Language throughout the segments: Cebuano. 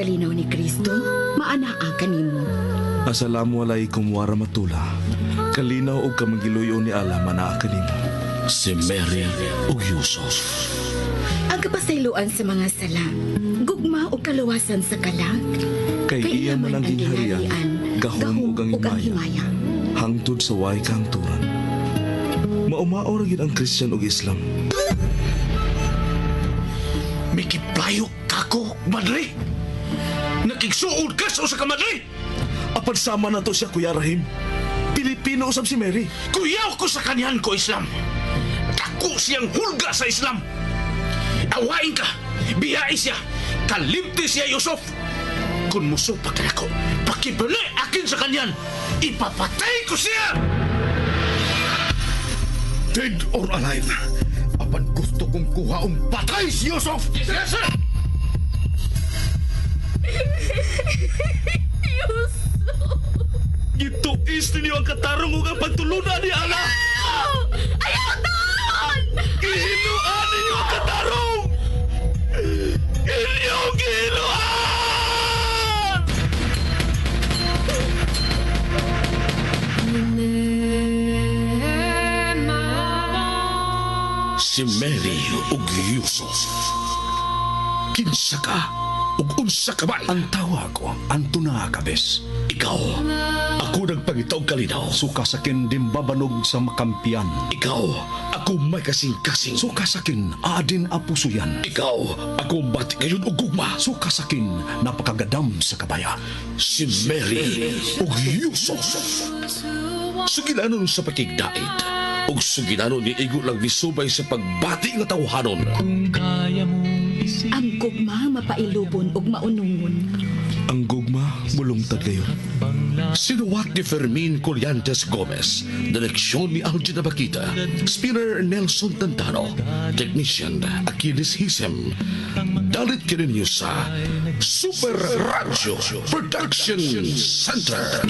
kalinaw ni Kristo, maanaa kanimo. Assalamu alaikum warahmatullah. Kalinaw og kamangiluyo ni Allah manaa kanimo. Si Mary ug Yusuf. Ang kapasayloan sa mga sala, gugma o kaluwasan sa kalag. Kay iya man ang gingharian, gahom ug ang himaya. Hangtod sa way kahangturan. Maumao ra gid ang Christian ug Islam. Mikiplayo kako, madre. Nakigsuod ka sa usa ka madre. Apan sama na to siya, Kuya Rahim. Pilipino usab si Mary. Kuyaw ko sa kanyan ko Islam. Dako siyang hulga sa Islam. Awain ka, biyai siya, kalimti siya Yusuf. Kung musupak ka nako, pakibali akin sa kanyan, ipapatay ko siya! Dead or alive, apan gusto kong kuhaong patay si Yusuf! Yes, sir! Gituis ninyo ang katarong ug ang pagtulunan ni Allah. Ayaw taon! Gihinuan ninyo ang katarong! Inyong gihinuan! Si Mary ug Yusuf. Kinsa ka ug unsa ka man? Ang tawag ko, Antona Cabes. Ikaw, ako nagpangita og kalinaw. Suka sakin dimbabanog sa makampiyan. Ikaw, ako may kasing-kasing. Suka sakin adin apusuyan. Ikaw, ako bati ngayon og gugma. Suka sakin napakagadam sa kabaya. Si Mary ug Yusuf. Sugilanon sa pakigdait ug sugilanon ni igo lang misubay sa pagbati nga tawhanon. Ang gugma mapailubon ug maunungon. Ang gugma mulungtad kayo. Sinuwat ni Fermin Collantes Gomez, direksyon ni Algin Abakita, spinner Nelson Tantano, technician Achilles Hisem. Dalit kininyo sa Super Radio Production Center.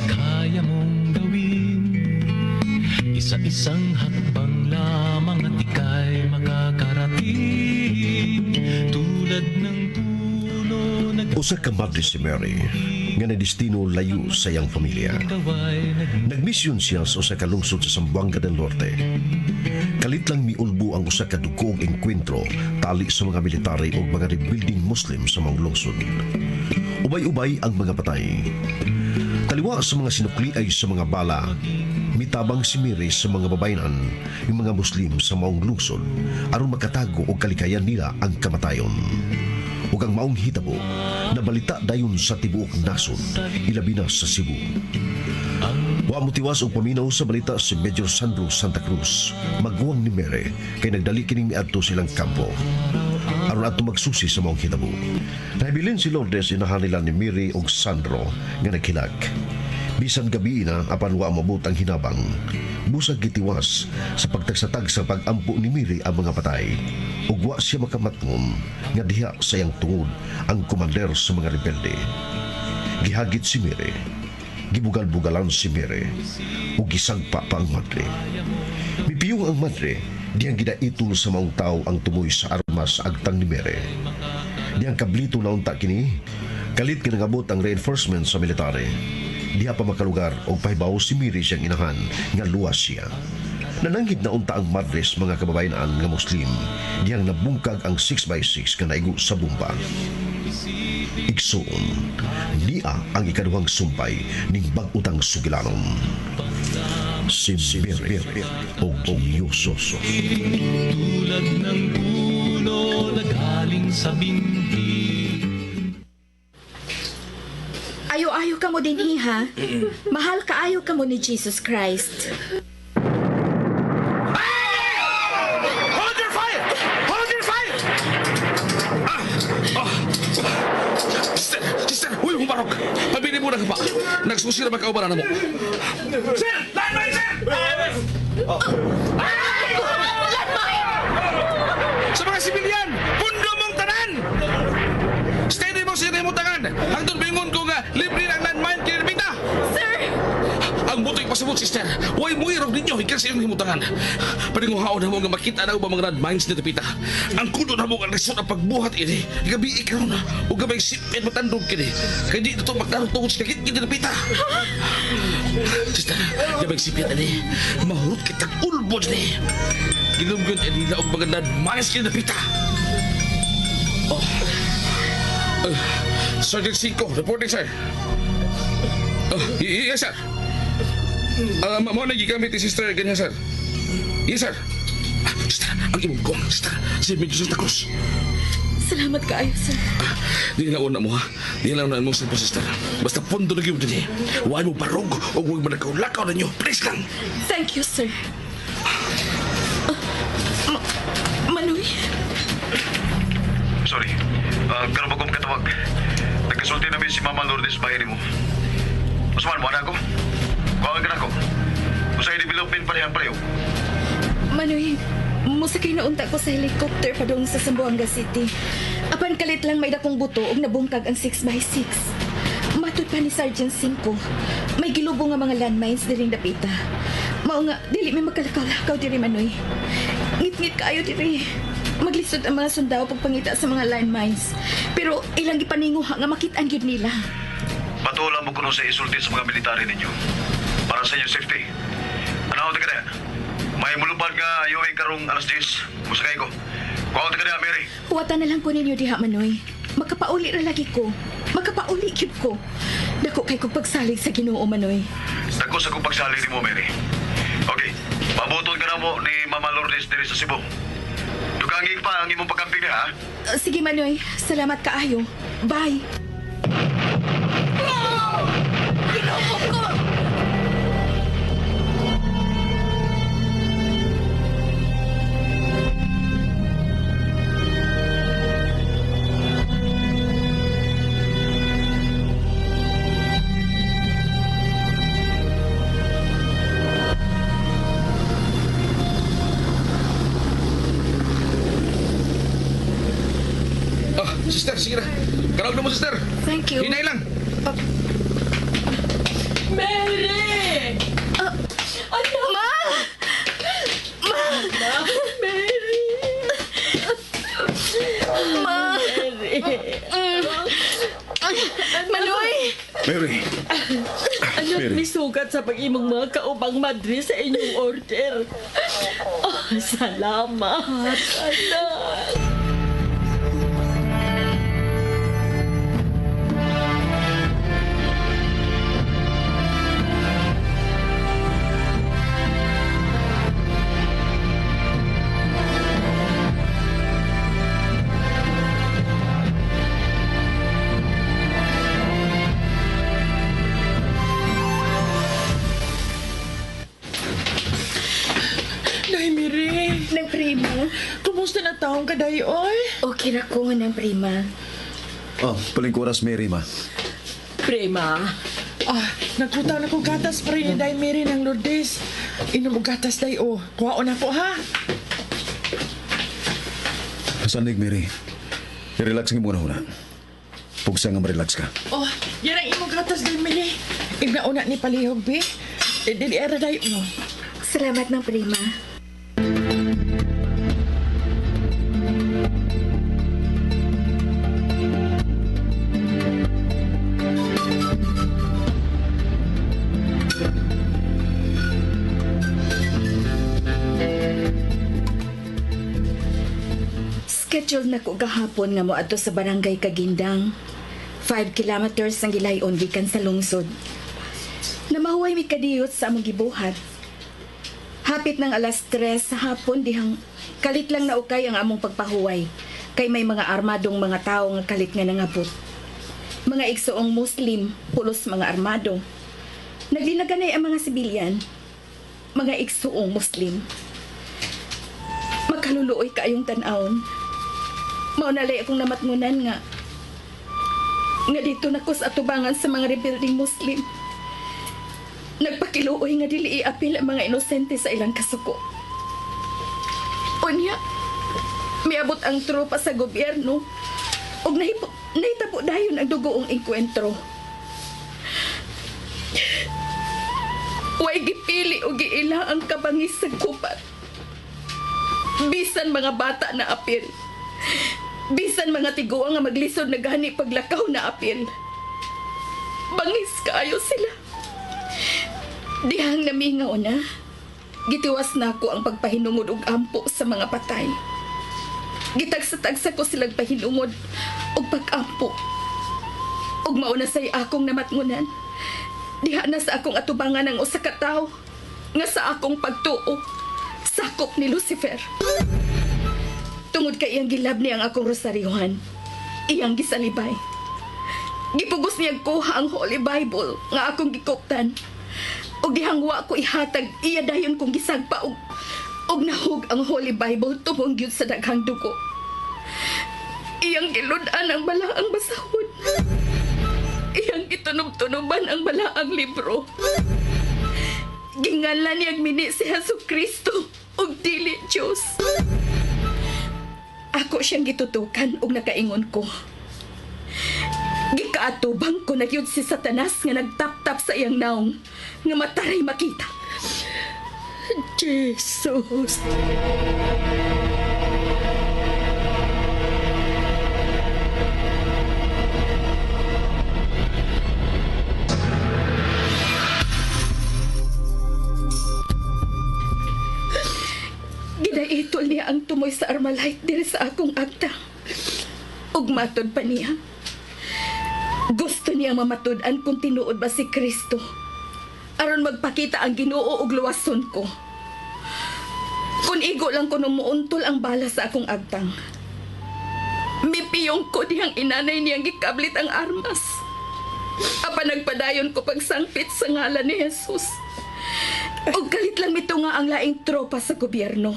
Kaya mong gawin. Isa-isang hakbang lamang at ika'y makakarating. Tulad ng puno na Usa ka madre si Mary nga nadestino layo sa iyang pamilya. gaway Nagmisyon siya sa usa ka lungsod sa Zamboanga del Norte. Kalit lang miulbo ang usa ka dugong engkwentro tali sa mga military ug mga rebuilding Muslim sa maong lungsod. Ubay-ubay ang mga patay. Taliwa sa mga sinukli ay sa mga bala, mitabang si Mary sa mga babaynan yung mga Muslim sa maong lungsod aron makatago og kalikayan nila ang kamatayon. Ug ang maong hitabo nabalita dayon sa tibuok nasod, ilabi na sa Cebu. Wa mo tiwas og paminaw sa balita si Major Sandro Santa Cruz, maguwang ni Mary, kay nagdali kining miadto silang kampo aron adto magsusi sa maong hitabo. Nahibilin si Lourdes inahan nila ni Mary og Sandro nga naghilag. Bisan gabi na apan wa mabot ang hinabang. Busag gitiwas sa pagtagsatag sa pag-ampo ni Mary ang mga patay. Ug wa siya makamatngon nga diha sa iyang tungod ang komander sa mga rebelde. Gihagit si Mary. Gibugal-bugalan si Mary. Ug gisagpa pa ang madre. Mipiyong ang madre, diyang gidaitol sa maong tao ang tumoy sa armas sa agtang ni Mary. Diyang kablito na unta kini, kalit kinangabot ang reinforcement sa military. Diha pa makalugar og pahibaw si Mary siyang inahan nga luwas siya. Nananghid na unta ang madres mga kababayan nga Muslim. Diyang nabungkag ang 6x6 nga naigo sa bomba. Igsuon, niya ang ikaduhang sumpay ning bag-utang sugilanon. Si Mary og Yusuf. Tulad ng puno na galing sa binhi. Ayo-ayo ka mo din, iha. Mahal kaayo ka mo ni Jesus Christ. Hold your fire! Hold your fire! Ah! Oh. Sister! Sister! Uy, humarok! Pabili mo na ka pa. Nagsusi na magkaubaran na mo. Sir! Landmine, sir! Sa mga sibilyan, pundo mong tanan! Steady mo sa mo tangan. Hangtod bingon ko nga, libre ang landmine kinibita. Sir! Ang butoy pasabot. Sister, way mo irog ninyo hikan sa iyong himutangan. Paninguhaon na mo nga makita na ba mga landmines ni Tapita. Ang kuno na mo nga lisod ang pagbuhat ini. Gabi ikaw na o gabay sipit matandog kini. Kay di na to magdarong tungod sa kagit ni Tapita. Sister, gabay sipit ani. Mahurot kitang ulbod ni. Ginumgon ani na og mga landmines kini Tapita. Oh. Sergeant Cinco, reporting sir. Oh, yes sir. Mo na gigamit ni sister ganyan sir. Yes sir. Ah, sister, ang imong gong, sister, si Medyo Santa Cruz. Salamat kaayo, sir. Di na una mo ha. Di na una mo cellphone, sister. Basta pondo na gyud dinhi. Wa mo barog o huwag mo nagkaulakaw ninyo. Please lang. Thank you, sir. Manoy? Sorry. Karon ba kong katawag? Nagkasulti namin si Mama Lourdes bahay nimo. Usman, mo na ako. Kuhaan ka na ako. Usay development parehang pareho. Manoy, musakay na unta ko sa helicopter padung sa Zamboanga City. Apan kalit lang may dakong buto og nabungkag ang 6x6. Matud pa ni Sergeant Cinco, may gilubong nga mga landmines diring dapita. Mao nga, dili may magkalakaw-lakaw diri Manoy. Ngit-ngit kaayo diri. Maglisod ang mga sundao pagpangita sa mga landmines. Pero ilang gipaninguha nga makit-an gyud nila. Patulan mo kuno sa isulti sa mga military ninyo. Para sa inyong safety. Ano ka na? May mulupad nga ayuwi karong alas 10. Musakay ko. Kuhaan ka na, Mary. Huwata na lang ko ninyo diha, Manoy. Makapauli ra lagi ko. Makapauli gyud ko. Dako kay kog pagsalig sa Ginoo, Manoy. Dako sa kong pagsali ni mo, Mary. Okay, pabuton ka na mo ni Mama Lourdes diri sa Cebu. Dugangi pa ang imong pagkamping niya, ha? Sige, Manoy. Salamat kaayo. Bye. Ginoo ko! Ah, sister, sige na. Karawag na mo, sister. Thank you. Hinay lang. Mary! Ano? Ma! Ma! Mary! Ma! Mary! Manoy! Mary, Anak, Mary. misugat sa pag-imong mga kaubang madre sa inyong order. Oh, salamat, anak. Day, Mary. Nang prima. Kumusta na taong ka, day, oy? Okay ra ko nang prima. Oh, palingkuras Mary, ma. Prima, Ah, nagkutaw na kong gatas pa rin ni Day Mary ng Lourdes. Inom og gatas, day, oh. Kuhaon na po, ha? Sanig, Mary. I-relax nga muna huna. Pugsa nga ma-relax ka. Oh, yan ang imong gatas, Day Mary. Ignauna ni Palihog, be. Eh, dili era, day, oh. Salamat ng prima. Schedule na ko gahapon nga moadto sa barangay Kagindang. 5 kilometers ang gilayon gikan sa lungsod. Namahuway mi kadiyot sa among gibuhat. Hapit ng 3:00 sa hapon dihang kalit lang na ukay ang among pagpahuway kay may mga armadong mga tao nga kalit nga nangabot. Mga igsoong Muslim, pulos mga armado. Naglinaganay ang mga sibilyan, mga igsoong Muslim. Magkaluluoy kaayong tan-awon. Maunalay akong namatngunan nga nga dito na ko sa atubangan sa mga rebuilding Muslim. Nagpakiluoy nga dili iapil ang mga inosente sa ilang kasuko. Unya, miabot ang tropa sa gobyerno ug nahitabo dayon ang dugoong engkwentro. Way gipili o giila ang kabangis sa kupat. Bisan mga bata na apil. Bisan mga tiguang nga maglisod na gani paglakaw na apil. Bangis kaayo sila. Dihang namingaw na. Gitiwas na ako ang pagpahinungod og ampo sa mga patay. Gitagsa-tagsa ko silang pahinungod og pag-ampo. Og mauna say akong namatngunan. Diha na sa akong atubangan ang usa ka tawo nga sa akong pagtuo sakop ni Lucifer. Tungod kay iyang gilab niya ang akong rosaryohan, iyang gisalibay. Gipugos niya kuha ang Holy Bible nga akong gikuptan. Og dihang wa ko ihatag iya dayon kong gisagpa og og nahug ang Holy Bible tumong gyud sa daghang dugo. Iyang gilud-an ang balaang basahon. Iyang gitunob-tunoban ang balaang libro. Gingalan niyang mini si Hesus Kristo ug dili Dios. Ako siyang gitutukan ug nakaingon ko. Gikaatubang ko na gyud si Satanas nga nagtap-tap sa iyang naong nga mataray makita. Jesus! Ginaitol niya ang tumoy sa Armalite diri sa akong akta. Ug matod pa niya. Gusto niya mamatud-an kung tinuod ba si Kristo. Aron magpakita ang Ginoo og luwason ko. Kung igo lang ko muuntol ang bala sa akong agtang. Mipiyong ko dihang inanay niyang gikablit ang armas. Apan nagpadayon ko pagsangpit sa ngalan ni Jesus. Og kalit lang mito nga ang laing tropa sa gobyerno.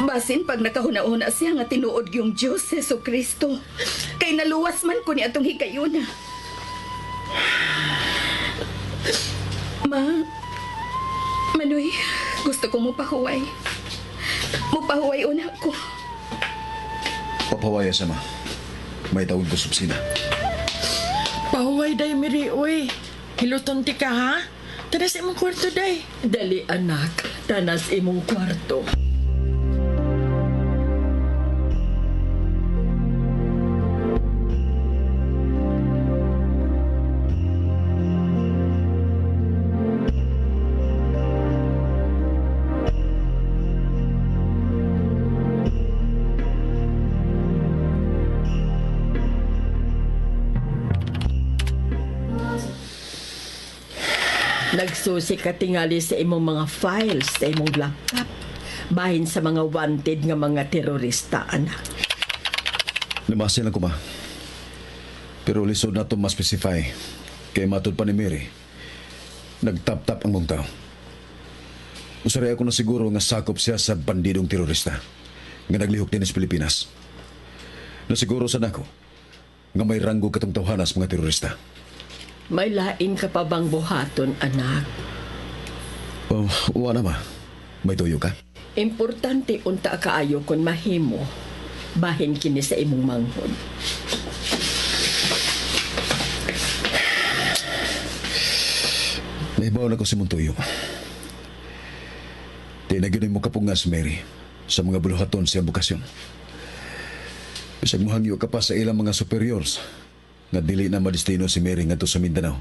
Basin pag nakahuna-una siya nga tinuod yung Diyos, Heso Kristo. Kay naluwas man ko ni atong higayuna. Ma, Manoy, gusto ko mo pahuway. Mupahuway una ko. Papawaya sama. May tawag ko subsina. Pahuway, day, Mary, uy. Hiluton ti ka, ha? Tara sa imong kwarto, day. Dali anak, tanas imong kwarto. Nagsusi ka tingali sa imong mga files sa imong laptop. Bahin sa mga wanted nga mga terorista, anak. Limasin lang ko ma. Pero lisod na ito ma-specify. Kay matod pa ni Mary. Nagtap-tap ang mong tao. Usaray ako na siguro nga sakop siya sa bandidong terorista nga naglihok din sa Pilipinas. Nasiguro sa nako nga may ranggo katong tawhanas mga terorista. May lain ka pa bang buhaton, anak? Oh, wala ma. May tuyo ka? Importante unta kaayo kon mahimo. Bahin kini sa imong manghod. Nahibaw na ko si Montoyo. Di na gyud mo kapungas, Mary, sa mga buluhaton sa iyang bukasyon. Bisag mohangyo ka pa sa ilang mga superiors nga dili na madestino si Mary ngadto sa Mindanao.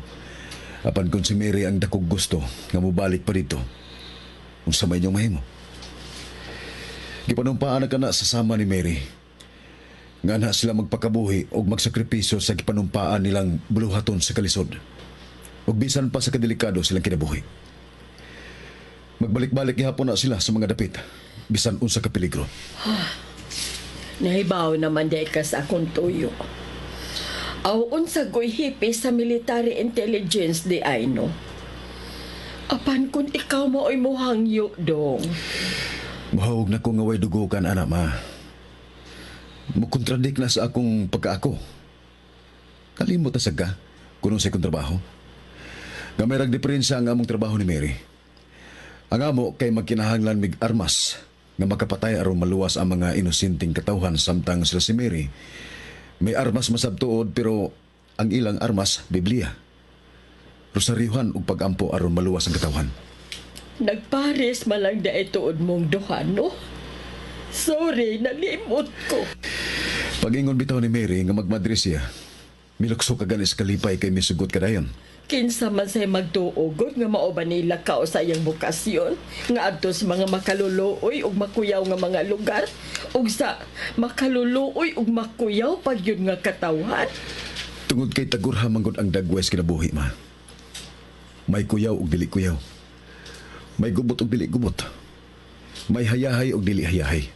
Apan kung si Mary ang dakog gusto nga mobalik pa dito, unsa may inyong mahimo? Gipanumpaan na ka na sa sama ni Mary. Nga na sila magpakabuhi og magsakripisyo sa gipanumpaan nilang buluhaton sa kalisod. Ug bisan pa sa kadelikado silang kinabuhi. Magbalik-balik gihapon na sila sa mga dapit, bisan unsa ka peligro. Nahibaw naman di ka sa akong tuyo. Aw unsa ko'y hipi sa military intelligence di ay no. Apan kung ikaw mo ay muhangyo dong. Mahawag na ko nga way dugukan ana ma. Mukontradik na sa akong pagkaako. Kalimot na sad ka kung sa akong trabaho. Nga may diferensya ang among trabaho ni Mary. Ang amo kay magkinahanglan mig armas nga makapatay aron maluwas ang mga inosenteng katawhan samtang sila si Mary. May armas masabtuod pero ang ilang armas Biblia. Rosaryuhan ug pagampo aron maluwas ang katawhan. Nagpares malang da ituod mong duha, no? Sorry, nalimot ko. Pagingon bitaw ni Mary nga magmadre siya, milukso ka gani sa kalipay kay misugot ka dayon. Kinsa man say magtuogot nga mao ba nila kao sa iyang bokasyon nga adto sa mga makaluluoy ug makuyaw nga mga lugar ug sa makaluluoy ug makuyaw pag yun nga katawhan. Tungod kay tagurha manggod ang dagway sa kinabuhi, ma. May kuyaw ug dili kuyaw. May gubot ug dili gubot. May hayahay ug dili hayahay.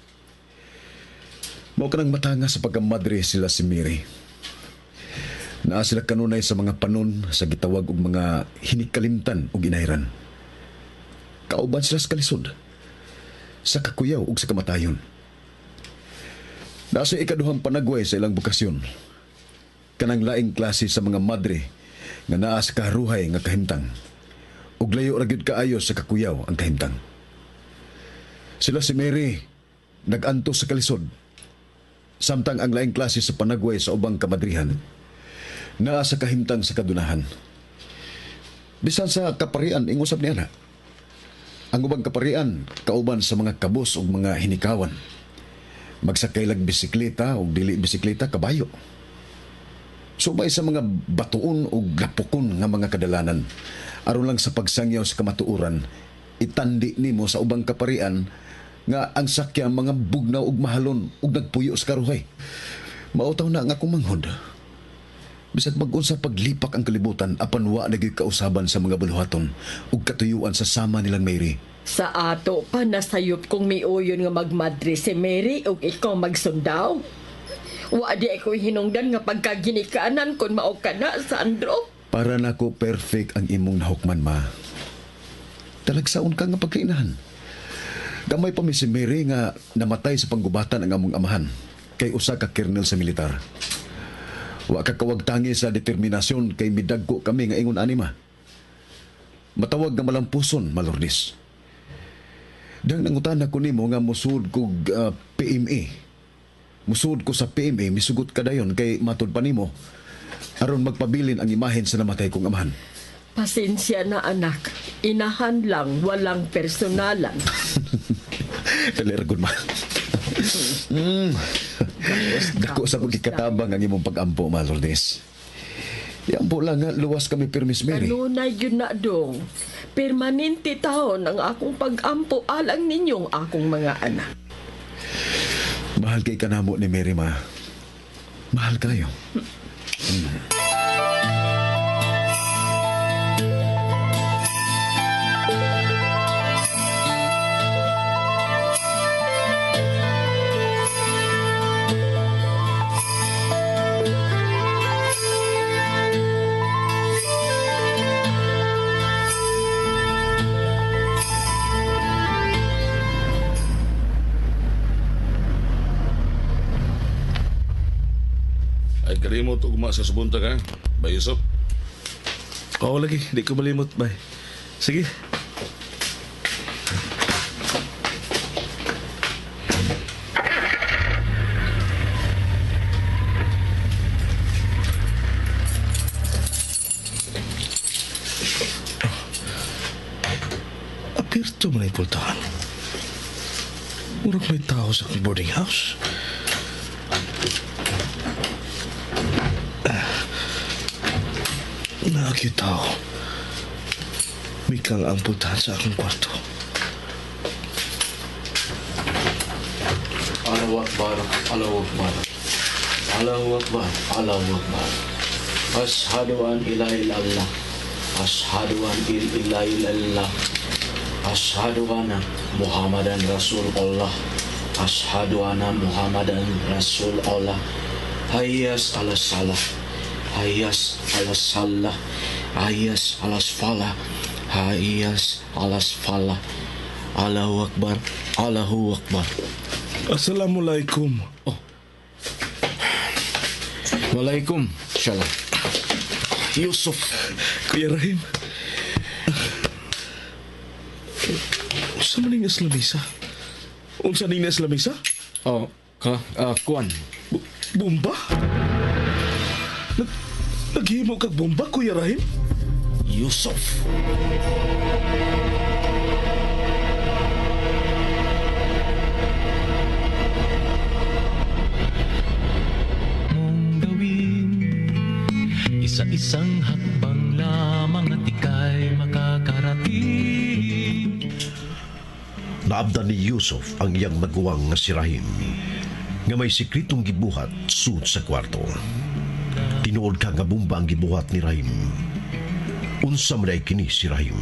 Mao kanang matanga sa pagkamadre sila si Mary. Naa sila kanunay sa mga panon sa gitawag og mga hinikalimtan ug inayran. Kauban sila sa kalisod, sa kakuyaw ug sa kamatayon. Naa sa ikaduhang panagway sa ilang bukasyon. Kanang laing klase sa mga madre nga naa sa kaharuhay nga kahimtang. Ug layo ra gyud kaayo sa kakuyaw ang kahimtang. Sila si Mary nag-antos sa kalisod. Samtang ang laing klase sa panagway sa ubang kamadrihan naa sa kahimtang sa kadunahan. Bisan sa kaparian ingusab niya na. Ang ubang kaparian kauban sa mga kabos ug mga hinikawan. Magsakay lag bisikleta ug dili bisikleta kabayo. Subay sa mga batuon o gapukon nga mga kadalanan. Aron lang sa pagsangyaw sa kamatuoran, itandi nimo sa ubang kaparian nga ang sakya mga bugnaw ug mahalon ug nagpuyo sa karuhay. Mautaw na nga akong manghod. Bisag mag-unsa paglipak ang kalibutan apan wa na gyud kausaban sa mga buluhaton ug katuyuan sa sama nilang Mary. Sa ato pa nasayop kong miuyon nga magmadre si Mary ug ikaw magsundaw. Wa di ako hinungdan nga pagkaginikanan kon mao ka na, Sandro. Para nako perfect ang imong nahukman, ma. Talagsaon ka nga pagkainahan. Gamay pa mi si Mary nga namatay sa panggubatan ang among amahan kay usa ka kernel sa militar. Wa ka kawagtangi sa determinasyon kay midagko kami nga ingon anima. Matawag nga malampuson, Malordis. Dang nangutana ko nimo nga mosuod kog PMA. Musuod ko sa PMA, misugot ka dayon kay matud pa nimo aron magpabilin ang imahen sa namatay kong amahan. Pasensya na anak. Inahan lang, walang personalan. Dali ra gud ma. Dako sa pagkikatabang ang imong pag-ampo, ma Lourdes. Iampo lang nga luwas kami permis Mary. Kanunay yun na dong. Permanente taon ang akong pag-ampo alang ninyong akong mga anak. Mahal kay kanamo ni Mary, ma. Mahal kayo. Ay kalimot ugma sa subuntag ha. Bay Yusuf. Oo lagi, di ko malimot, bay. Sige. Apirto man ay pultahan. Murag may tao sa akong boarding house. Naagyo tao. Mikang ang pultahan sa akong kwarto. Allahu Akbar, Allahu Akbar. Allahu Akbar, Allahu Akbar. Ashhadu an ilaha illallah. Ashhadu an ilaha illallah. Ashhadu anna Muhammadan Rasulullah. Ashhadu anna Muhammadan Rasulullah. Hayyas ala salah. Hayyas ala salah. Hayyas ala falah. Hayyas ala falah. Allahu Akbar, Allahu Akbar. Assalamualaikum. Oh. Walaikum salam. Yusuf. Kuya Rahim. Unsa man ning Islamisa? Unsa ning Islamisa? Oh, ka kuan. Bomba? Naghimo kag bomba, Kuya Rahim? Yusuf. Mong gawin. Isa-isang hakbang lamang at ika'y makakarating. Naabdan ni Yusuf ang iyang maguwang nga si Rahim nga may sikretong gibuhat sud sa kwarto. Tinuod ka nga bomba ang gibuhat ni Rahim. Unsa man ay kini si Rahim?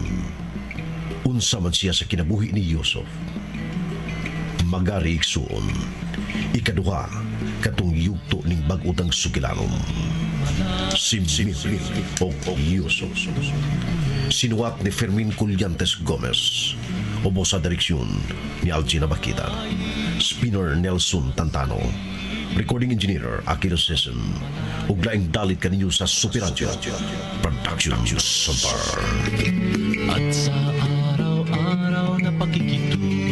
Unsa man siya sa kinabuhi ni Yusuf? Magari igsuon. Ikaduha katong yugto ning bag-utang sugilanon. Si Miri o Yusuf. Sinuwat ni Fermin Culyantes Gomez. Ubo sa direksyon ni Algina Bakita. Spinner Nelson Tantano. Recording Engineer Akira Session. Ug laing dalit kaninyo sa Super Radio. Production Center. At sa araw-araw na pakikitungo.